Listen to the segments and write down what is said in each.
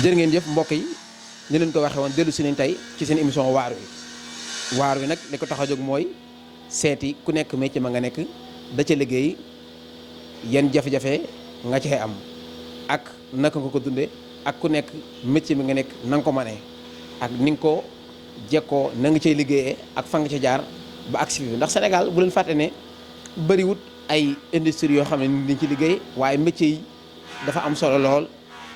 jërë ngeen jëf mbokk yi ni leen ko waxee woon dellu si nañ tey ci seen émission waar wi nag li ko tax a jóg mooy seeti ku nekk métier ma nga nekk da ca liggéey yan jafe-jafe nga cee am ak naka nga ko dunde ak ku nekk métier mi nga nekk na nga ko manee ak ni nga ko jekkoo na nga cay liggéeyee ak fa nga ca jaar ba agsi fi ndax Sénégal bu leen fàtte ne bëriwut ay industrie yoo xam ne nit ñi ci liggéey waaye métier yi dafa am solo lool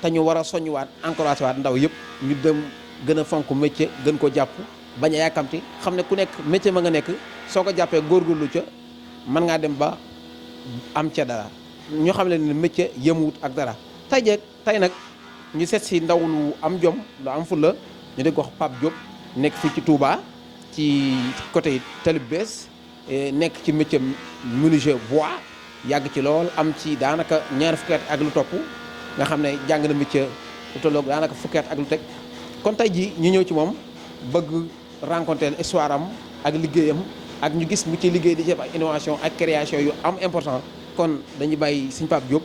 te ñu war a soññuwaat encouragé waat ndaw yëpp ñu dem gën a fonk métier gën ko jàpp bañ a yàkkamti xam ne ku nekk métier ma nga nekk soo ko jàppee góorgóorlu ca mën ngaa dem ba am ca dara ñoo xam ne métier yëmuwut ak dara tey nag ñu seet si ndaw lu am jom lu am fulla ñu dégg wax Pape Diop nekk fii ci Touba ci côté Talib Bees nekk ci métier menuisier bois yàgg ci lool am ci daanaka ñaar fukki at ak lu topp nga xam ne jàng na métier lu tolloog daanaka fukki at ak lu teg kon tey ji ñu ñëw ci moom bëgg rencontrer histoire am ak liggéeyam ak ñu gis mu ci liggéey di def ak innovation ak création yu am important kon dañuy bàyyi Sëñ Pape Diop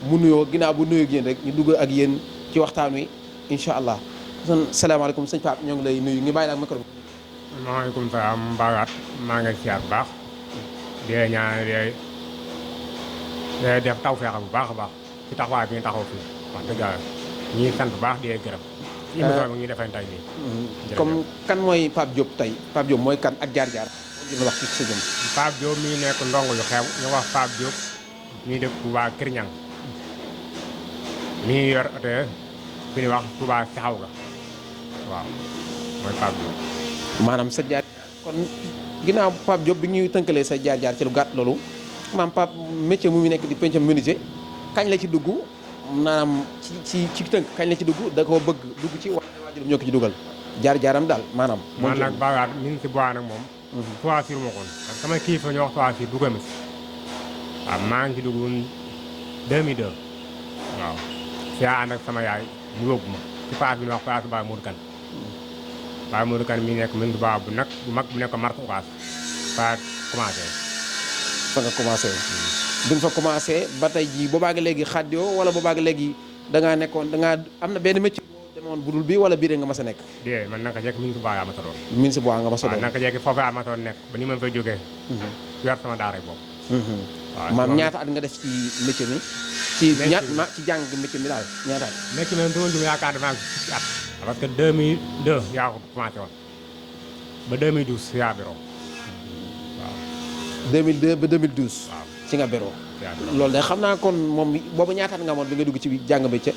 mu nuyoo ginnaaw bu nuyoo ak yéen rek ñu dugg ak yéen ci waxtaan wi incha allah kon salaamaaleykum Sëñ Pape ñoo ngi lay nuyu ngi bàyyi la ak micro bi. maaleykum salaam Mbagaat maa ngi siyaar bu baax di ñaan di def tawfeex bu baax a baax ci taxawaay bi nga taxaw fii wax dëgg yàlla ñuy sant bu baax di gërëm. ci émission bi ñu defee tey nii. comme kan mooy Pape Diop tey Pape Diop mooy kan ak jaar-jaar. dina wax ci sa jëm. Pape Diop mi ngi nekk ndongo yu xew ñu wax Pape Diop mi ngi dëkk Touba Kër Ñang mi ngi yor oto fi ñuy wax Touba Saxaw ga waaw mooy Pape Diop. maanaam sa jaar kon ginnaaw Pape Diop bi ñuy tënkalee sa jaar-jaar ci lu gàtt loolu maanaam Pape métier mu nekk di pencam menuisier kañ la ci dugg maanaam ci tënk kañ la ci dugg da koo bëgg dugg ci wala waajuram ñoo ko ci dugal jaar-jaaram daal maanaam. man nag Mbagaat min si bois nag moom. choisir ma koon parce que sama kilifa ñu wax choisir dugga mi si waaw maa ngi ci dugg 2002 waaw si yaa ànd ak sama yaay mu yóbbu ma ci paas bi ñu wax paas Baye Modou Kane Baye Modou Kane mi nekk mën du baax bu mag bu nekk marque Ocass fa commencé fa nga commencé bi nga fa commencé ba tey jii boobaag léegi xàddioo wala boobaag léegi dangaa nekkoon dangaa am na benn métier boo demoon budul bii wala bii rek nga mas a nekk dée man naka jekk min si bois yaa ma sa doon min si bois nga mas a doon naka jekk foofu yaa ma sa doon nekk ba ni ma fay jógee yor sama daara boobu waaw maam ñaata at nga def ci métier mi ci jàng métier mi daal ñaata at métier mi dama jum yaakaar dafa am fukki at parce que 2002 yaa ko commencé woon ba 2012 yaa biro waaw 2002 ba 2012 waaw ci nga bero loolu de xam naa kon moom boobu ñaata at nga amoon bi nga dugg ci jàng métier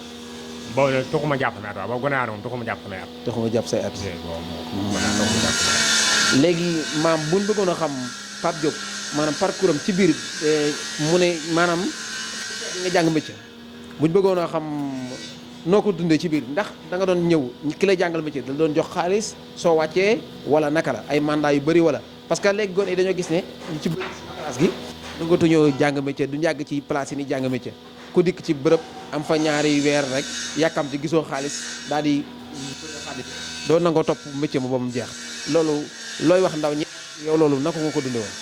boobu nag tuxuma jàpp samay at waaw boobu gën a moom tuxuma jàpp samay at taxuma jàpp say at léegi maam buñ bëggoon a xam Pape Diop maanaam parcours am ci biir mu ne maanaam nga jàng métier buñ bëggoon a xam noo ko dundee ci biir ndax da nga doon ñëw ki lay jàngal métier da doon jox xaalis soo wàccee wala naka la ay mandat yu bëri wala parce que léegi gone yi dañoo gis ne ñu ci bëri place gi dangatuñoo jàng métier du njàgg ci place yi ni jàng métier ku dikk ci bërëb am fa ñaari weer rek yàkkam ci gisoo xaalis daal di xaalis doo nangoo topp métier mu ba mu jeex loolu looy wax ndaw ñi yow loolu naka nga ko dundee woon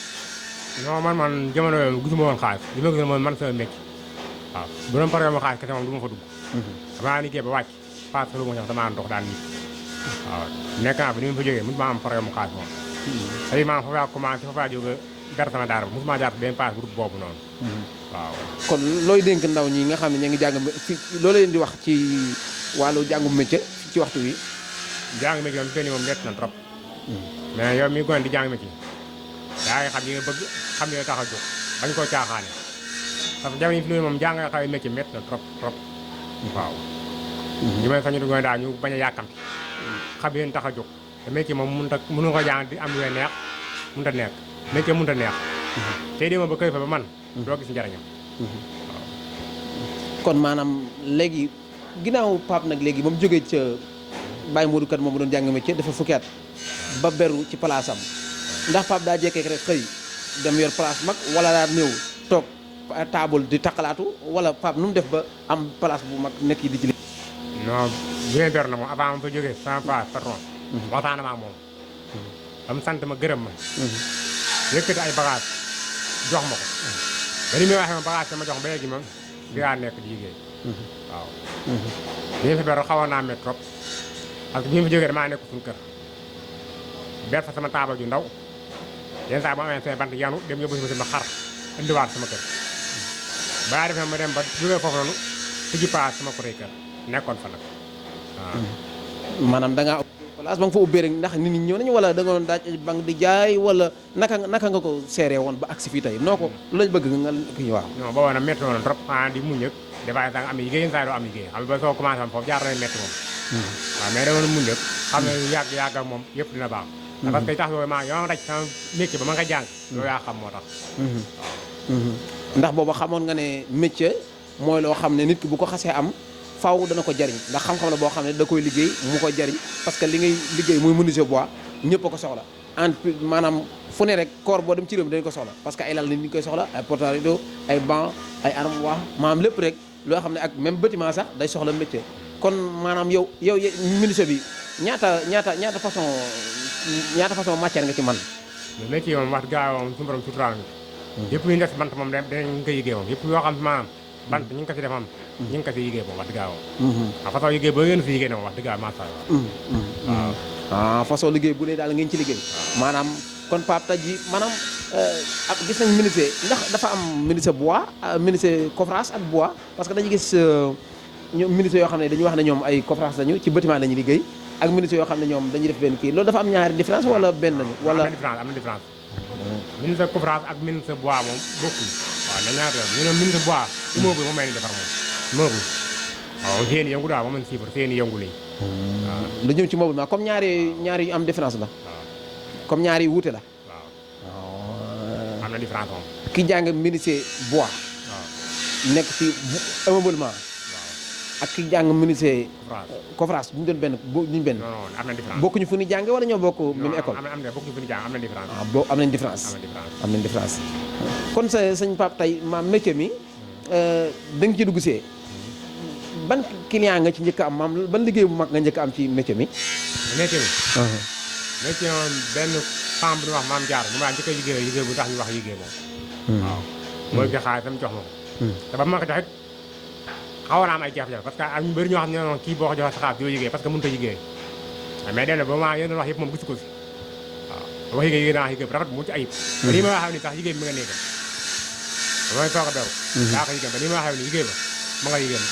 non man jamono yooyu gisuma woon xaalis li ma gisoon mooy man sama métier waaw bu doon pare ma xaalis kese moom du ma fa dugg damaa liggéey ba wàcc paas lu ma ñax damaa ndox daal nit waaw nekk naa fa ni ma fa jógee mosuma am pare mu xaalis moom c'est man foofu laa commencé foofu laa jóge dara sama daara mosuma jaar benn paas groupe boobu noonu waaw kon looy dénk ndaw ñi nga xam ne ñu ngi jàng fi loolu leen di wax ci wàllu jàngum métier ci waxtu wi jàng métier moom tey moom métti na trop mais yow mi gone di jàng métier yaa ngi xam yi nga bëgg xam yi nga tax a jóg bañ koo caaxaane parce que jamono yi fi ne moom jàng nga xawee métier métti na trop trop waaw li may sañu di gone daal ñu bañ a yàkkamti xam yéen tax a jóg te métier moom mënu ko jàng di am lu neex mënut a nekk métier mënut a neex tey di ma ba këy fa ba man doo gis njariñam waaw kon maanaam léegi ginnaaw Pape nag léegi ba mu jógee ca Baye Modou Kane moom mu doon jàng métier dafa fukki at ba beru ci place am ndax Pape daa jekkee rek xëy dem yor place mag wala daa ñëw toog table di taxalaatu wala Pape nu mu def ba am place bu mag nekk yi di ci non bi may ber na moom avant ma fa jógee sama place patron waxtaan ma ak moom ba mu sant ma gërëm ma yëkkati ay bagage jox ma ko ba ni muy waxee ma bagage sama jox ba léegi moom di laa nekk di liggéey waaw bi ñu fi beru xawoon naa métti trop parce que bi ñu fi jógee damaa nekk suñu kër ber fa sama taabal ju ndaw yenn saa bu amee seen bant yanu dem yóbbu si ma xar indiwaat sama kër balaa defee ma dem ba jógee foofu noonu tijji paas sama côté kër nekkoon fa nag waaw. maanaam da ngaa place ba nga fa ubbee rek ndax nit ñi ñëw nañu wala da nga doon daaj banque di jaay wala naka nga ko seeree woon ba agsi fii tey noo ko lu lañ bëgg nga kii waaw. non booba nag métti woon trop di muñ ak dafay da nga am liggéey yenn saa yi doo am liggéey xam nga ba soo commencé am foofu jaar na métti moom. waaw mais dama muñ ak xam ne yàgg ak moom yëpp dina baax. parce que tax yooyu yow rek sama métier ba ma nga jàng. loolu yaa xam moo tax. ndax booba xamoon nga ne métier mooy loo xam ne nit ki bu ko xasee am faaw dana ko jariñ ndax xam-xam la boo xam ne da koy liggéey mu ko jariñ parce que li ngay liggéey muy menuisier bois ñëpp a ko soxla maanaam fu ne rek corps boo dem ci réew mi dañ ko soxla parce que ay lal nit ñi koy soxla ay porte-rideau ay banc ay armoire maanaam lépp rek loo xam ne ak même bâtiment sax day soxla métier kon maanaam yow menuisier bi ñaata façon matière nga ci man mais métier moom wax gaaw moom suñu borom suturaal nga yëpp yu ñu def bant moom dañ koy liggéey moom yëpp yoo xam maanaam bant ñu ngi ko si def moom ñu ngi ko si liggéey moom wax dëgg yàlla moom façon liggéey boo ngeen fi liggéey ne moom wax dëgg yàlla macha allah waaw façon liggéey bu dee daal ngeen ci liggéey maanaam kon Pape Tadji maanaam ak gis nañ menuisier ndax dafa am menuisier bois menuisier coffrage ak bois parce que dañu gis ñoom menuisier yoo xam ne dañuy wax ne ñoom ay coffrage lañu ci bâtiment lañuy liggéey ak menuisier yoo xam ne ñoom dañuy def benn kii loolu dafa am ñaari différence wala benn lañu wala am na différence menuisier coffrage ak menuisier bois moom bokkul waaw na ñaata yoon ñu ne menuisier bois immeuble moom may ni defar moom immeuble waaw seen yëngu daal moom lañ siifar seen yëngu nii waaw lu jëm ci meuble comme ñaari yu am différence la comme ñaari yu wuute la waaw am na différence moom ki jàng menuisier bois nekk ci ameublement ak ki jàng menuisier coffrage bu ñu doon benn duñu benn non am na différence bokkuñu fu ñu jànge wala ñoo bokk même école am na bokkuñu fu ñu jàng am na différence am nañ différence am nañ différence kon sëñ Pape tey maam métier mi da nga ci dugg see ban client nga ci njëkk am maam ban liggéey bu mag nga njëkk am ci métier mi métier moom benn femme bu ñu wax maam jaar bu ma njëkk a liggéey bu tax ñu wax liggéey moom waaw mooy bi xaalis tam jox ma ko te ba ma ko joxit xawoon naa am ay jafe-jafe parce que am ñu bëri ñoo xam ne noonu kii boo ko joxee sa xaalis doo liggéey parce que mënut a liggéey mais dem na ba ma yéen wax yëpp moom gisu ko si waaw ba liggéey naa liggéey bu rafet bu mucc ayib ba nii ma waxee ni sax liggéey bi ma nga néegam ba may soog a beru daa ko liggéey ba nii ma waxee ni liggéey ba ma nga liggéey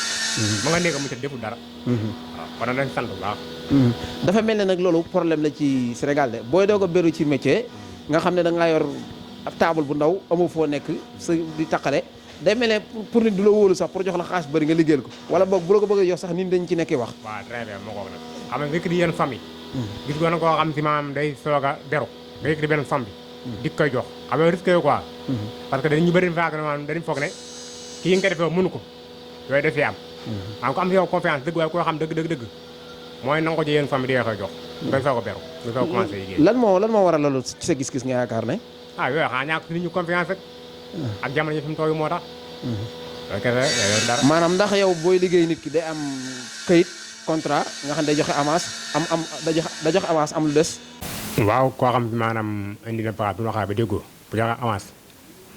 ma nga néegam mu ca deful dara waaw kon nag dañ sant bu baax dafa mel ne nag loolu problème la ci Sénégal de booy doog a beru ci métier nga xam ne da ngaa yor ab table bu ndaw amoo foo nekk sa di taqale day mel ne pour nit du la wóolu sax pour jox la xaalis bëri nga liggéeyal ko wala boog bu la ko bëgg a jox sax nit dañ ci nekkee wax waaw très bien moo ko nag xam nga nga di yenn famille gis nga koo xam si maanaam day soog a beru nga yëkkati benn famille di koy jox xam nga risque quoi parce que dañu bëri faak maanaam dañu foog ne kii nga ko defee mënu ko yooyu daf fi am ko am si yow confiance dëgg waaye koo xam dëgg mooy nangu ko ci yenn famille di koy jox ngay soog a beru nga soog a commencé liggéey lan moo waral loolu ci sa gis-gis nga yaakaar ne yooyu xanaa ñàkk si nit ñu confiance rek ak jamono yi fi mu toll moo tax loolu kese dara maanaam ndax yow booy liggéey nit ki day am këyit contrat nga xam ne day joxe avance da joxe avance am lu des waaw koo xam maanaam indi na paas bu ñu waxee ba déggoo bu joxe avance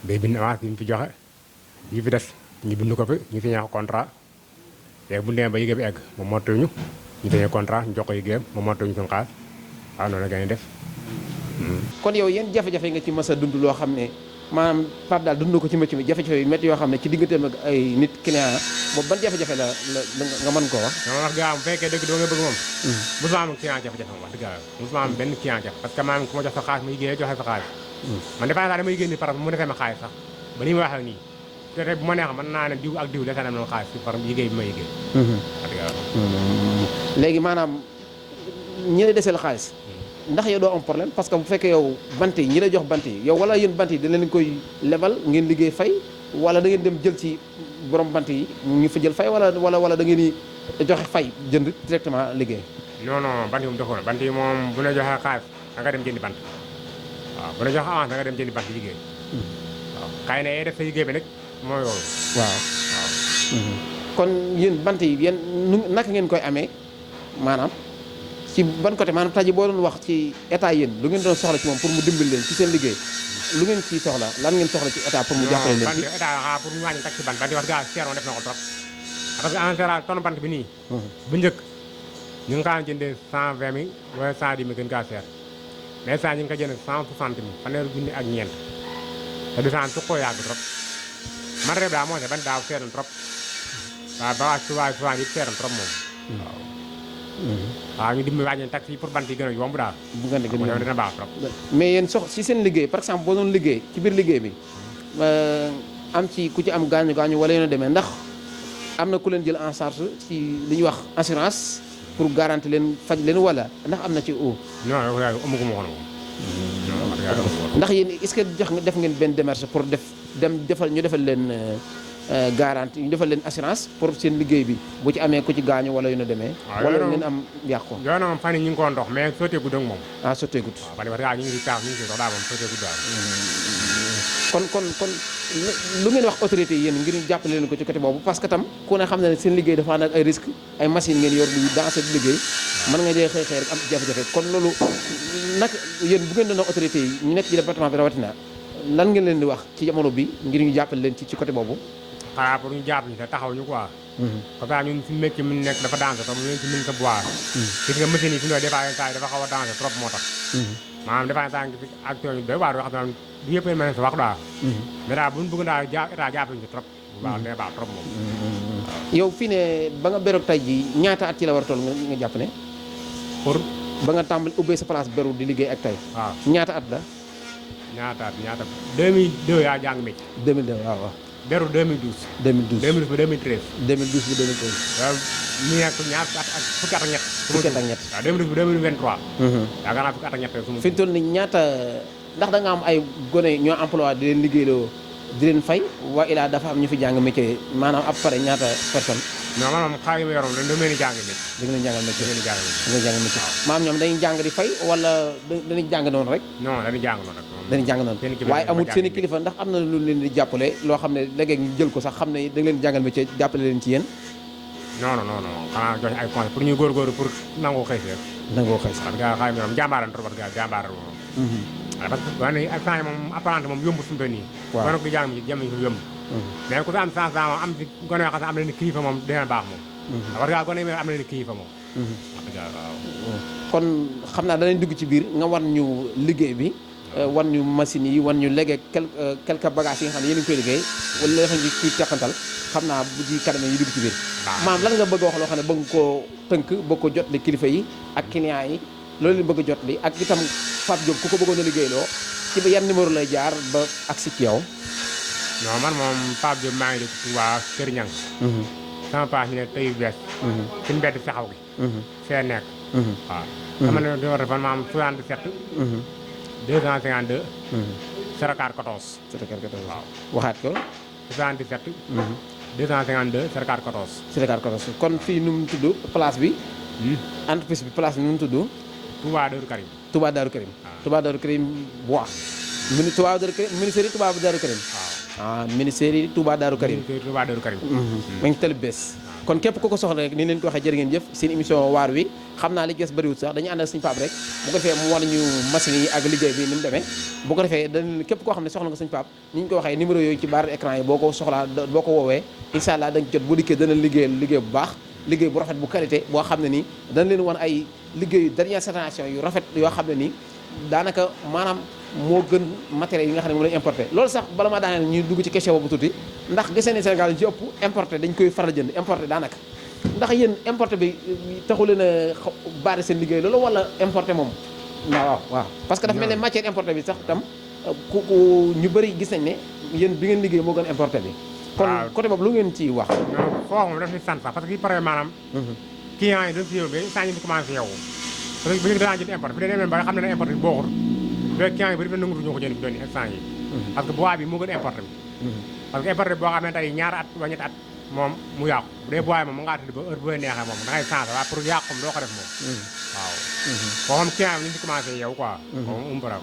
day bind avance bi mu fi joxe yi fi des ñu bind ko fi ñu signé ko contrat léegi bu ñu demee ba liggéey bi egg moom moo tëj ñu signé contrat ñu jox ko liggéeyam moom moo tëj ñu suñu xaalis waaw noonu la gën a def. kon yow yéen jafe-jafe nga ci mës a dund loo xam ne maanaam Pape daal dund ko ci métier mi jafe-jafe yu métti yoo xam ne ci digganteem ak ay nit client boobu ban jafe-jafe la nga mën koo wax. dama wax gaa bu fekkee dëgg doo nga bëgg moom. mosuma am client jafe-jafe moom wax dëgg yàlla mosuma am benn client jafe parce que maanaam ku ma jox sa xaalis ma liggéey joxe sa xaalis. man defe naa sax damay liggéey nii par exemple mu defee ma xaalis sax ba nii ma waxee nii te bu ma neex mën naa ne diw ak diw dese na ma xaalis si par liggéey bi ma liggéey. wax dëgg yàlla. léegi maanaam ñi lay deseel xaalis. ndax yow doo am problème parce que bu fekkee yow bant yi ñi lay jox bant yi yow wala yéen bant yi da leen koy lebal ngeen liggéey fay wala da ngeen dem jël ci borom bant yi ñu fa jël fay wala da ngeen di joxe fay jënd directement liggéey. non bant yi moom doxul bant yi moom bu la joxee xaalis da nga dem jëndi bant waaw bu la joxee avance da nga dem jëndi bant liggéey waaw xëy na def sa liggéey bi nag mooy loolu. waaw. kon yéen bant yi yéen naka ngeen koy amee maanaam. ci ban côté maanaam tey jii boo doon wax ci état yéen lu ngeen doon soxla ci moom pour mu dimbali leen ci seen liggéey lu ngeen ciy soxla lan ngeen soxla ci état pour mu jàppale leen ci état pour ñu wàññi tax ci ban di wax gaa seeroon def na ko trop parce que en général tonne bant bi nii. bu njëkk ñu ngi kaa jëndee 120 000 wala 110 000 gën kaa seer mais saa ñu ngi ko jëndee 160 000 fanweeri junni ak ñeent te du saa su ko yàgg trop man rek daa moo ne ban daaw seeroon trop waaw ba waa souvent yi seeroon trop moom. waaw. waaw ñu dimbali wàññi taxi yi pour bant yi gën a yomb daal. bu nga ne gën a dina baax trop. mais yéen si seen liggéey par exemple boo doon liggéey ci biir liggéey bi am ci ku ci am gaañu gaañu wala yéen a demee ndax am na ku leen jël en charge ci li ñuy wax assurance pour garantir leen faj leen wala ndax am na ci o non yow amaguma ko moom. ndax yéen est-ce que def ngeen benn démarche pour ñu defal leen garantie ñu defal leen assurance pour seen liggéey bi bu ci amee ku ci gaañu wala yu na demee. wala ngeen am yàqu. yow na moom fan yii ñu ngi ko ndox mais sotteeku dëgg moom. ah sotteeku. waaw parce que ñu ngi si taaf ñu ngi si ndox daal moom sotteeku daal. kon lu ngeen wax autorité yi yéen ngir ñu jàppale leen ko ci côté boobu parce que tam ku ne xam na ne seen liggéey dafa ànd ak ay risques ay machines ngeen yor lu dans seen liggéey mën nga jee xëy rek am jafe-jafe kon loolu nag yéen bu ngeen doon autorité yi ñu nekk ci département bi rawatina lan ngeen leen di wax ci jamono bi ngir ñu jàppale leen ci côté boobu. xanaa pour ñu jàpp ñu te taxaw ñu quoi. comme ça ñun suñu métier mi nekk dafa danger trop ñu ci mën sa boire. gis nga machine yi fi mu ne des fois dafa xaw a danger trop moo tax. maanaam des fois saa ngi fi action yu doy waar yoo xam ne du yëpp mën sa wax daal. mais daal bu ñu bëgg daal état jàppale ñu trop. bu baax nee baax trop moom. yow fii ne ba nga beroog tey jii ñaata at ci la war a toll nga jàpp ne. pour ba nga tàmbali ubbee sa place beru di liggéey ak tey. waaw ñaata at la. ñaata 2002 yaa jàng métier. 2002 waaw waaw. beru 2012. 2012 2012 ba 2013. 2012 ba 2013. waaw ñu nekk ñaar at ak fukki at ak ñett. fukki at ak ñett. waaw 2012 ba 2023. yaakaar naa fukki at ak ñett rek su ma. fi mu toll nii ñaata ndax da nga am ay gone ñoo emploi di leen liggéeyloo di leen fay waa ilaa dafa am ñu fi jàng métier maanaam ab pare ñaata personne. non man moom xaalis ma yoroon dañu leen di jàng métier. da nga leen jàngal métier dañu leen di jàng métier. da nga jàng métier maam ñoom dañuy jàng di fay wala dañuy jàng noonu rek. non dañuy jàng noonu rek. dañuy jàng noonu waaye amul seen i kilifa ndax am na lu leen di jàppale loo xam ne léegi ñu jël ko sax xam ne da nga leen jàngal métier jàppale leen ci yéen. non xanaa joxe ay conseils pour ñu góorgóorlu pour nangoo xëy si rek. nangoo xëy si parce que xaalis mi moom jàmbaaran trop parce que jàmbaaran moom. parce que waaye nag instant yi moom apprenti moom yombut suñu toll nii. waaw kon nag di jàng jëm nañu ko yomb. mais ku sa am chance moom am ci gone yoo xam ne am nañu kilifa moom dina baax moom. parce que gone yi am nañu kilifa moom. wax dëgg yàlla waaw. kon xam naa danañ dugg ci biir nga wan ñu liggéey bi. wan ñu machines yi wan ñu léegi quelques bagages yi nga xam ne yéen a ngi koy liggéey wala dafa ñu ci teqantal xam naa bu ci kanam yi dugg ci biir. maam lan nga bëgg a wax loo xam ne bëgg koo tënk bëgg ko jot li kilifa yi ak clients yi loolu leen bëgg a jot li ak itam Pape Diop ku ko bëggoon a liggéeyloo ci ba yan numéro lay jaar ba agsi ci yow. non man moom Pape Diop maa ngi dëkk waa Kër Ñang. sama paas ñu ne tey bees. ci mbedd saxaw gi. fee nekk. waaw. sama numéro téléphone maam 77. 252. 04 14. 04 14 waaw. waxaat ko. 77. 252 04 14. 04 14 kon fii nu mu tudd place bi. entreprise bi place bi nu mu tudd. Touba Darou Karim. Touba Darou Karim. Touba Darou Karim bois. Touba Darou Karim ministère yi Touba Darou Karim. waaw ministère yi Touba Darou Karim. Touba Darou Karim. ma ngi tali bees. kon képp ku ko soxla rek ni leen ko waxee jërë ngeen jëf seen émission waar wi xam naa li des bëriwul sax dañu ànd ak suñu Pape rek bu ko defee mu war ñu machine yi ak liggéey bi ni mu demee bu ko defee dañ képp koo xam ne soxla nga suñu Pape ni ñu ko waxee numéro yooyu ci barre écran yi boo ko soxlaa boo ko woowee incha allah dañ jot bu dikkee dana liggéey bu baax liggéey bu rafet bu qualité boo xam ne nii dañ leen wan ay liggéeyu dernière génération yu rafet yoo xam ne nii daanaka maanaam moo gën matériel yi nga xam ne moom lañu importé loolu sax bala maa daaneel ñuy dugg ci question boobu tuuti ndax gis nañu Sénégal ñu ci ëpp importé dañ koy faral jënd importé daanaka ndax yéen importé bi taxu leen a baare seen liggéey loolu wala importé moom waaw parce que dafa mel ne matière importé bi sax tam ku ñu bëri gis nañ ne yéen bi ngeen liggéey moo gën importé bi kon côté boobu lu ngeen ci wax non foofu moom daf ñu sant sax parce que yi pare maanaam clients yi dañ si yow ba saa ñu di commencé yow parce que bu ñu daan jënd importé bi dañ demee ba xam ne ne importé bi booxul ba clients yi bëri fa nangutu ñoo ko jënd bi doon instant yi parce que bois bi moo gën importé bi parce que importé bi boo xam ne tey ñaari at wala ñetti at moom mu yàqu bu dee bois moom mu ngaa tëdd ba heure bu neexee moom da ngay changé waaye pour yàqu moom doo ko def moom waaw boo xam client bi ñu si commencé yow quoi moom umpara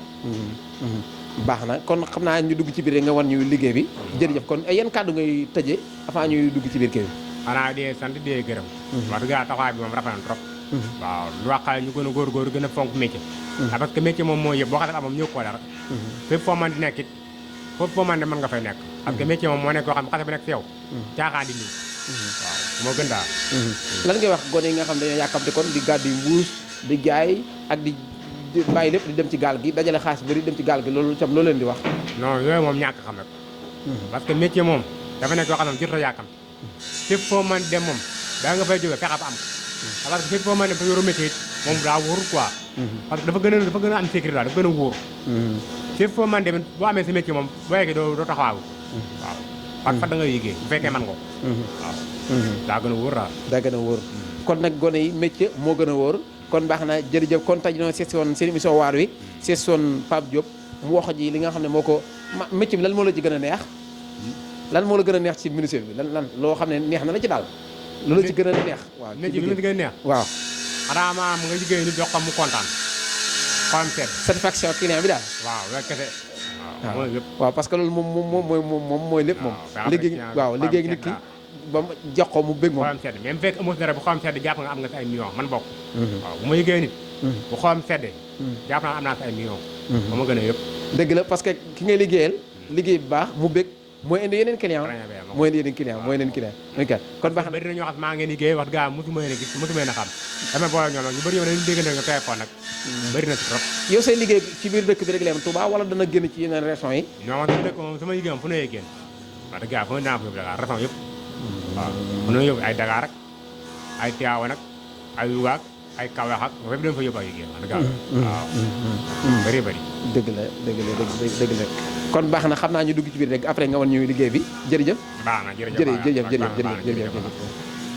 baax na kon xam naa ñu dugg ci biir nga wan ñu liggéey bi jërëjëf kon yan kàddu ngay tëjee avant ñuy dugg ci biir kii bi xanaa dee sant dee gërëm wax dëgg yàlla taxawaay bi moom rafet na trop waaw lu waxale ñu gën a góorgóorlu gën a fonk métier parce que métier moom mooy yëpp boo xasee am moom ñëw ko dara fépp foo mën di nekk it fépp foo mën di mën nga fay nekk parce que métier moom moo nekk koo xam ne xase bi nekk si yow caaxaan di nii waaw moo gën daal. lan ngay wax gone yi nga xam dañoo yàkkamte kon di gàddu mbuus di jaay ak di bàyyi lépp di dem ci gaal gi dajale xaalis bëri dem ci gaal gi loolu tam loolu leen di wax. non yooyu moom ñàkk xam rek. parce que métier moom dafa nekk yoo xam ne jot a yàkkam fépp foo mën dem moom daa nga fay jógee fexe ba am ko parce que fépp foo mën dem fa yoru métier it moom daa wóor quoi parce que dafa gën a am sécurité daal dafa gën a wóor fépp foo mën dem boo amee sa métier moom boo yeggee doo taxawaagu waaw parce que da nga yéegee bu fekkee mën nga ko waaw daa gën a wóor daal daa gën a wóor kon nag gone yi métier moo gën a wóor kon baax na jërëjëf kon tey ñoo seet si woon seen émission waar wi seet si woon Pape Diop mu wax ji li nga xam ne moo ko métier bi lan moo la ci gën a neex lan moo la gën a neex ci ministère bi lan loo xam ne neex na la ci daal loolu ci gën a neex waaw métier bi ma ci gën a neex waaw xanaa maam nga liggéey nit jox ko mu kontaan xolam seet satisfaction client bi daal waaw loolu kese waaw mooy lépp waaw parce que loolu moom mooy lépp moom liggéey nit ki ba mu jox ko mu bëgg moom xolam sedd même fekk amus dara bu xolam sedd jàpp nga am nga si ay millions man bokk waaw bu ma liggéey nit bu xolam seddee jàpp naa am naa si ay millions ba ma gën a yëpp dëgg la parce que ki ngay liggéeyal liggéey bu baax mu bëgg mooy indi yeneen client mooy indi yeneen client kon baax na bëri na ñoo xam maa ngeen liggéey wax gaa mosuma leen a gis mosuma leen a xam dama boole ñoom ñu bëri yow dañu déggante nga téléphone nag bëri na si trop yow say liggéey ci biir dëkk bi rek la am Touba wala dana génn ci yeneen régions yi non sama dëkk moom sama liggéey moom fu ne génn wax dëgg yàlla fu ne naa ko yóbbu Dakar région yëpp waaw fu ne yóbbu ay Dakar ak ay Tivaouane ak ay Louga ak ay Kaolack ak fépp dañ fa yóbbu ay liggéey wax dëgg yàlla waaw bëri dëgg la kon baax na xam naa ñu dugg ci biir rek après nga wan ñu liggéey bi jërëjëf baax na jërëjëf